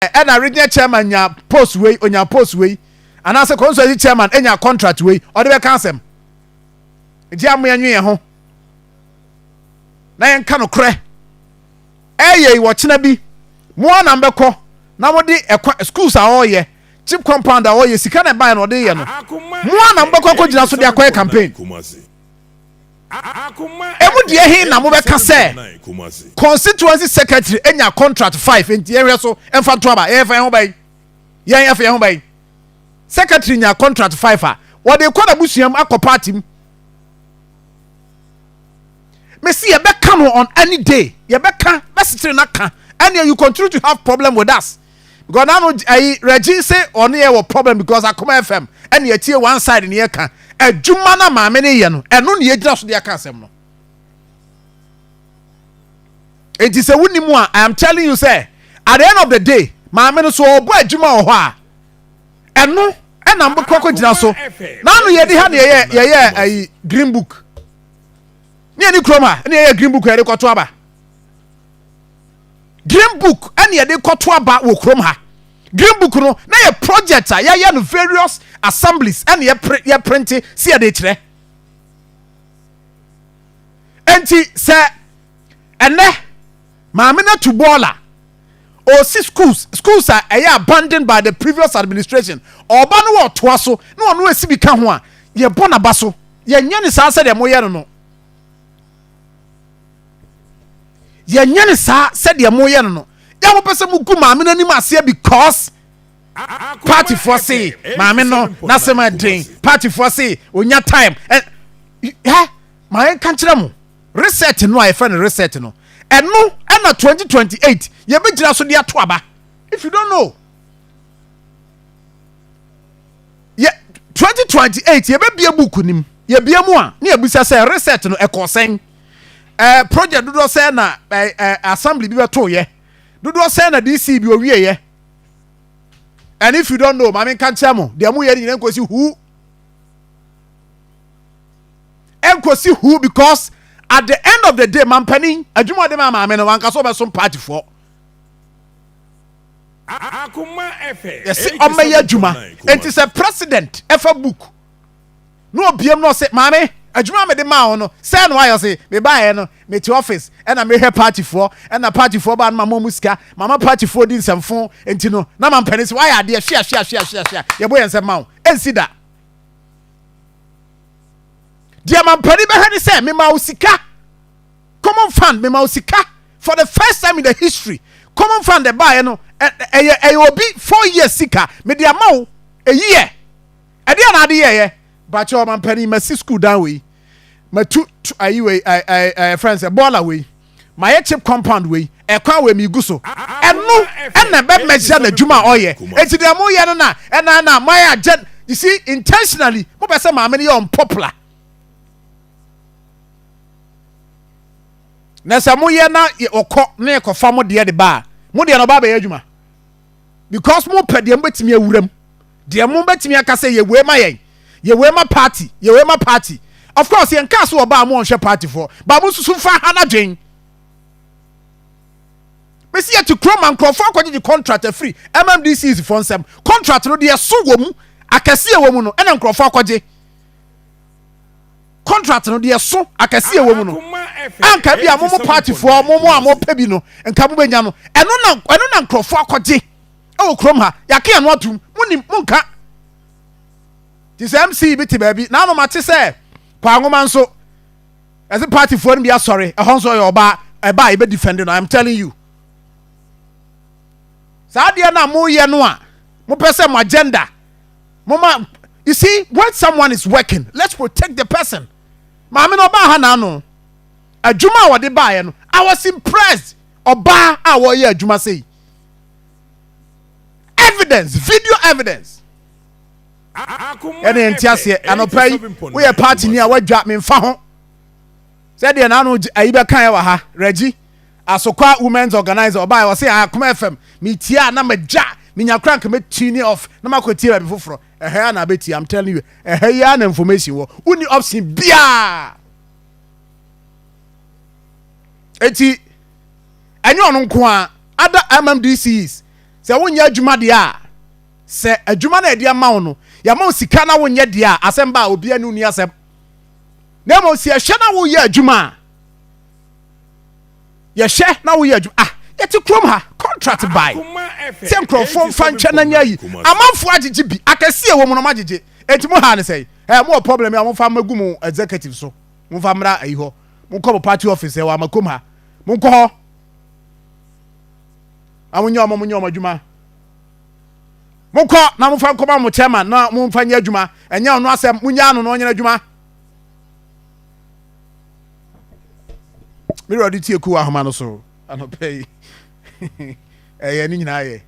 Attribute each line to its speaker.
Speaker 1: Ɛna regional chairman nya post wei, onya post wei, anaasɛ constituency chairman nya contract wei, ɔde bɛka asɛm. Nti a mo yɛnwe yɛn ho na yɛnka nokorɛ. Ɛyɛ yi wɔkyena bi mo a na mbɛkɔ na mode ɛkwa schools a ɔreyɛ, chip compound a ɔreyɛ, sika na ɛbaeɛ na ɔde yɛ no, mo a na mobɛkɔ akɔgyina so de akɔyɛ campaign. Emu deɛ he na mobɛka sɛ constituency secretary anya contract five, nti yɛnhwɛ so ɛmfa nto aba? Yɛn fa yɛn ho bɛyi, yɛn ɛfa yɛn ho bɛyi. Secretary nya contract five a, wɔde kɔ n'abusua mu akɔ party mu. Mesi yɛbɛka no on any day, yɛbɛka bɛsekyere na ka ɛnea you continue to have problem with us, because nanu ayi Reggie say ɔne yɛ wɔ problem because Akoma FM ɛna yɛtie one side ne yɛka adwuma na maame ne yɛ no, ɛno ne yɛgyina so de aka asɛm no. Eti sɛ wuni mu a, I am telling you sɛ at the end of the day, maame no so ɔbɔ adwuma wɔ hɔ a, ɛno ɛna mbɛkɔ akɔ gyina so. Nanu yɛde ha ne yɛyɛ ayi green book ne yɛde kurom a, ne yɛyɛ green book a yɛde kɔto aba. Green book ɛne yɛde kɔto aba wɔ kurom ha. Green book no na yɛ project a yɛayɛ no various assemblies, ɛne yɛ print si yɛde kyerɛ. Nti sɛ ɛnɛ maame no to bɔɔla, ɔsi schools, schools a ɛyɛ abandoned by the previous administration, ɔba no wɔ ɔtoa so na ɔno esi bi ka ho a, yɛbɔ n'aba so. Yɛnyɛ ne saa sɛdeɛ moyɛ no, yɛnyɛ ne saa sɛdeɛ moyɛ no. Yɛ mo pɛ sɛ mo gu maame no anim aseɛ because partyfoɔ se maame no n'asɛm ɛden, partyfoɔ se onya time ɛ hɛ. Maa yɛn ka kyerɛ mo, reset no a yɛfrɛ no reset no, ɛno ɛna 2028 yɛbɛgyina so de ato aba. If you don't know, yɛ 2028 yɛbɛbie book nim, yɛbie mu a, ne yɛbisa sɛ reset no ɛkɔ sɛn, project dodoɔ sɛn na ɛɛ ɛɛ assembly bi bɛto yɛ, dodoɔ sɛn na DC bi owie yɛ. And if you don't know, maame nka nkyɛn mo, deɛ mo yɛ no nyinaa nkosi hu, nkosi hu, because at the end of the day, mampanin adwuma ɔde ma maame no, wankasa ɔbɛsom partyfoɔ. Yɛsi ɔmɛyɛ adwuma. Nti sɛ president ɛfa book na obiem na ɔsɛ, "Maame, adwuma mi de maa wo no sɛ," na wayɛ ɔsɛ, "Mebaayɛ no, mete office ɛna mehwɛ partyfoɔ, ɛna partyfoɔ baa no, ma mo sika, mama partyfoɔ di nsɛmfo," nti no na mampanin sɛ wayɛ adeɛ hwea hwea hwea hwea hwea, yɛbɔ yɛn nsɛm ma wo. Ɛnsi da. Deɛ mampanin bɛhwɛ ne sɛ mema wo sika, common fund, mema wo sika. For the first time in the history, common fund ɛbaayɛ no, ɛyɛ obi 4 years sika mede ama wo eyi yɛ ɛdeɛ na ade yɛyɛ bakyɛ. Ɔmampanin, masi school dan wei, matu ayi wei, ɛ ɛ ɛ friends ɛ bɔɔla wei, mayɛ chip compound wei, ɛkwan wei mi gu so. Ɛno ɛna ɛbɛ measure n'adwuma a ɔyɛ. Eti deɛ mo yɛ no na ɛna na mo ayɛ agye. You see, intentionally mo pɛ sɛ maame no yɛ unpopular, na sɛ moyɛ na ɔkɔ na yɛkɔfa mo deɛ de ba a, mo deɛ no ɔba abɛyɛ adwuma, because mo pɛ deɛ mobɛtumi awura mu, deɛ mo bɛtumi aka sɛ yɛwei ma yɛn, yɛwei ma party, yɛwei ma party. Of course, yɛn kaa so ɔbaa mo ɔnhwɛ party foɔ ba, mo nsusu fa ha n'adwen. Bɛsi yɛte kurom ma nkurɔfoɔ akɔgyegye contract afiri MMDCs foɔ nsɛm. Contract no deɛ so wɔ mu akɛseɛ wɔ mu no, ɛna nkurɔfoɔ akɔgye contract no deɛ so akɛseɛ wɔ mu no, anka bi a mo partyfoɔ, mo a mo pɛ bi no, nka mo bɛnya no. Ɛno na nkurɔfoɔ akɔgye ɛwɔ kurom ha. Yɛake ɛno atum, mo nim, mo nka te sɛ MC bi te baabi na anoma te sɛ Kwanwoma nso ɛsɛ partyfoɔ no bi asɔre. Ɛhɔ nso ɔyɛ ɔbaa, ɛbaa yɛbɛ defend no. I am telling you, saa adeɛ no a moyɛ no a, mopɛ sɛ mo agenda moma. You see, when someone is working, let's protect the person. Maame no ɔbaa ha n'ano adwuma a wɔde baeɛ no, I was impressed. Ɔbaa a wɔyɛ adwuma sɛ evidence, video evidence, ɛne nti aseɛ. Anɔpa yi woyɛ party ni a wadwa memfa ho sɛdeɛ n'ano ayi bɛka yɛ wɔ ha. Reggie Asokwa women's organizer ɔbaa, ɔsɛ Akoma FM metie a na magya menya kora nka mɛtune off na makɔtie baabi foforɔ. Ɛhɛ ana abɛtie? I'm telling you, ɛhɛ yi ana information wɔ, wonni option biaa. Eti ɛnyɛ ɔno nko a, other MMDCs. Sɛ wonyɛ adwuma deɛ a, sɛ adwuma no a yɛde ama wo no, yɛama wo sika na wonyɛ deɛ a, asɛm ba a obiara ne wo nni asɛm. Na mmom sɛ yɛhwɛ na woyɛ adwuma a, yɛhwɛ na woyɛ adwuma ah yɛte kurom ha contract bae sɛ nkurɔfoɔ mfa nkyɛ na nyɛ ayi amanfoɔ agyegye bi akɛseɛ wɔ mu no moagyegye enti mo ha ne sɛe ɛ mowɔ problem a momfa mmɛgu mo executive so momfa mmra ayi hɔ monkɔ mo party office ɛwɔ amakom ha monkɔ hɔ na monyɛ ɔmo monyɛ ɔmo adwuma monkɔ na momfa nkɔma mo chairman na momfa nyɛ adwuma ɛnyɛ ɔno asɛm monyɛ ano na ɔnyɛ adwuma Me wura ɔde tie kuw ahoma no so anɔpɛ yi. Ɛyɛ ne nyinaa yɛ.